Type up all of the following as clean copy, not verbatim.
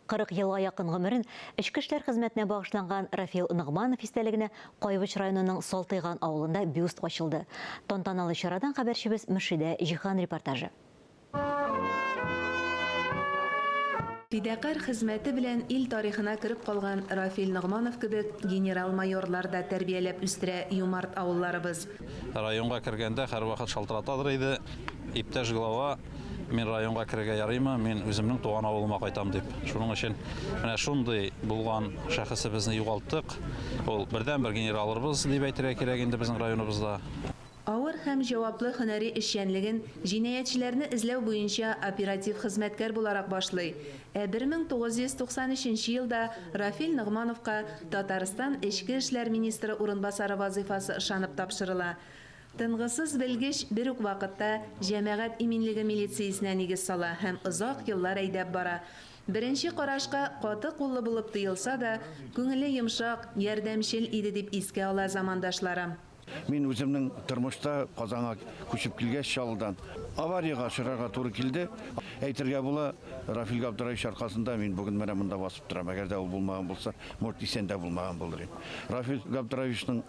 40 елга якын гомерен эчке эшләр хезмәтенә багышланган Рафил Ногманов истәлегенә Кайбыч районының Салтыйган авылында бюст ачылды. Тантаналы чарадан хәбәрчебез Мөршидә Җиһан репортажы. Фидакарь хезмәте белән ил тарихына кереп калган Рафил Ногманов кебек генерал-майорлар да тәрбияләп үстерә юмарт авылларыбыз. Районга кергәндә һәрвакыт шалтыратадыр иде, Иптәш глава, мин районга керергә ярыймы, мин үземнең туган авылыма кайтам, дип. Шуның өчен менә шундый булган шәхесебезне югалттык. Ул бердәнбер генералыбыз дип әйтергә кирәк инде безнең районыбызда. Авыр һәм җаваплы һөнәри эшчәнлеген җинаятьчеләрне эзләү буенча оператив хезмәткәр буларак башлый. Ә 1993 елда Рафил Ногмановка Татарстан эчке эшләр министры урынбасары вазыйфасы ышанып тапшырыла. Тынгысыз белгеч бер үк вакытта җәмәгать иминлеге милициясенә нигез сала һәм озак еллар әйдәп бара. Беренче карашка каты куллы булып тоелса да, күңеле йомшак, ярдәмчел иде дип искә ала замандашлары. Мин үземнең тормышта Казанга күчеп килгәч Чаллыдан авариягә очрарга туры килде. Әйтергә була, Рафил Габдраевич аркасында мин бүген менә монда басып торам. Әгәр дә ул булмаган булса, может, исән дә булмаган булыр идем. Рафил Габдраевичның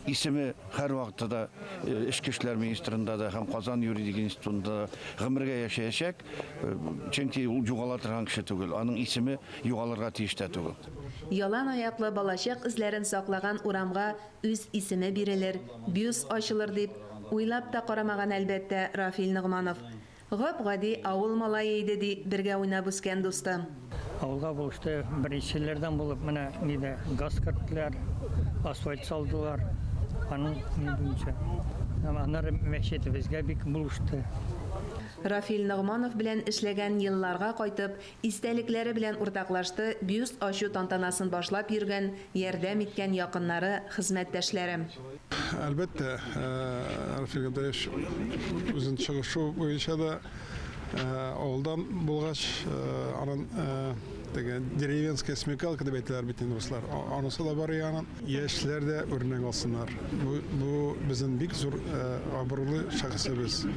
исеме һәрвакытта да Эчке эшләр министрында да һәм Казан юридик институтында да гомергә яшәячәк. Чөнки ул югала торган кеше түгел. Аның исеме югалырга тиеш тә түгел. Ялан аяклы балачак эзләрен саклаган урамга үз исеме бирелер, бюст ачылыр дип, уйлап та карамаган, әлбәттә, Рафил Ногманов. Гап-гади авыл малае иде, ди бергә уйнап үскән дусты. Авылга булышты, беренчеләрдән булып менә нидә газ керттеләр, асфальт салдылар, аның ни буенча. Һәм аннары мәчетебезгә бик булышты. Рафил Ногманов белән эшләгән елларга кайтып, Истәлекләре белән уртаклашты бюст ачу тантанасын башлап йөргән, ярдәм иткән якыннары, хезмәттәшләре. Әлбәттә, Рафил Габдуллаевич үзен чыгышу буенча да авылдан булгач, анын теге деревенская смекалка дип әйтәләр бит инде руслар, анысы да бар аның. Яшьләр дә үрнәк алсыннар. Бу безнең бик зур абруйлы шәхесебез.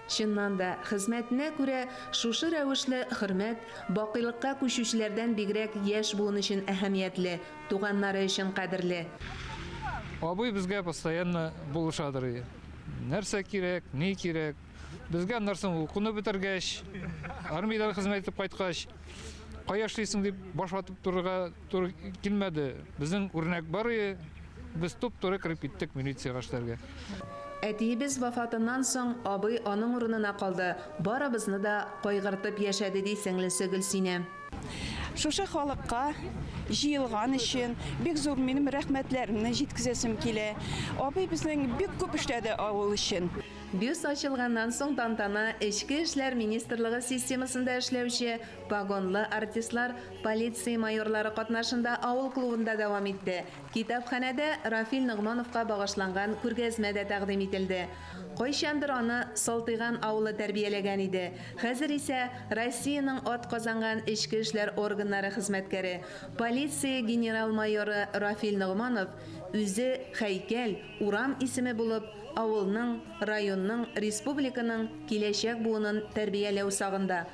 Чыннан да, хезмәтенә күрә шушы рәвешле хөрмәт бакыйлыкка күчүчеләрдән бигрәк яшь буын өчен әһәмиятле, туганнары өчен кадерле. Абый безгә постоянно булышадыр иде. Нәрсә кирәк, ни кирәк. Безгә аннан соң укуны бетергәч, армиядән хезмәт итеп кайткач, кая эшлисең дип баш ватып торырга туры килмәде. Безнең үрнәк бар иде, без туп-туры кереп киттек милициягә эшләргә. Әтиебез вафатыннан соң абый аның урынына калды, барыбызны да кайгыртып яшәде, ди сеңлесе Гөлсинә. Шушы халыкка җыелган өчен бик зур минем рәхмәтләремне җиткезәсем килә. Абый безнең бик күп эшләде авыл өчен. Бюст ачылганнан соң тантана Эчке эшләр министрлыгы системасында эшләүче погонлы артистлар, полиция майорлары катнашында авыл клубында дәвам итте. Китапханәдә Рафил Ногмановка багышланган күргәзмә дә тәкъдим ителде. Кайчандыр аны Салтыйган авылы тәрбияләгән иде. Хәзер исә Россиянең атказанган эчке эшләр органнары хезмәткәре, полиция генерал-майоры Рафил Ногманов үзе һәйкәл, урам исеме булып, авылның, районның, республиканың киләчәк буынын тәрбияләү сагында.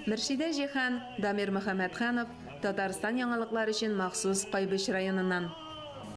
Мөршидә Җиһан, Дамир Мөхәммәтханов, Татарстан яңалыклар өчен махсус Кайбыч районыннан.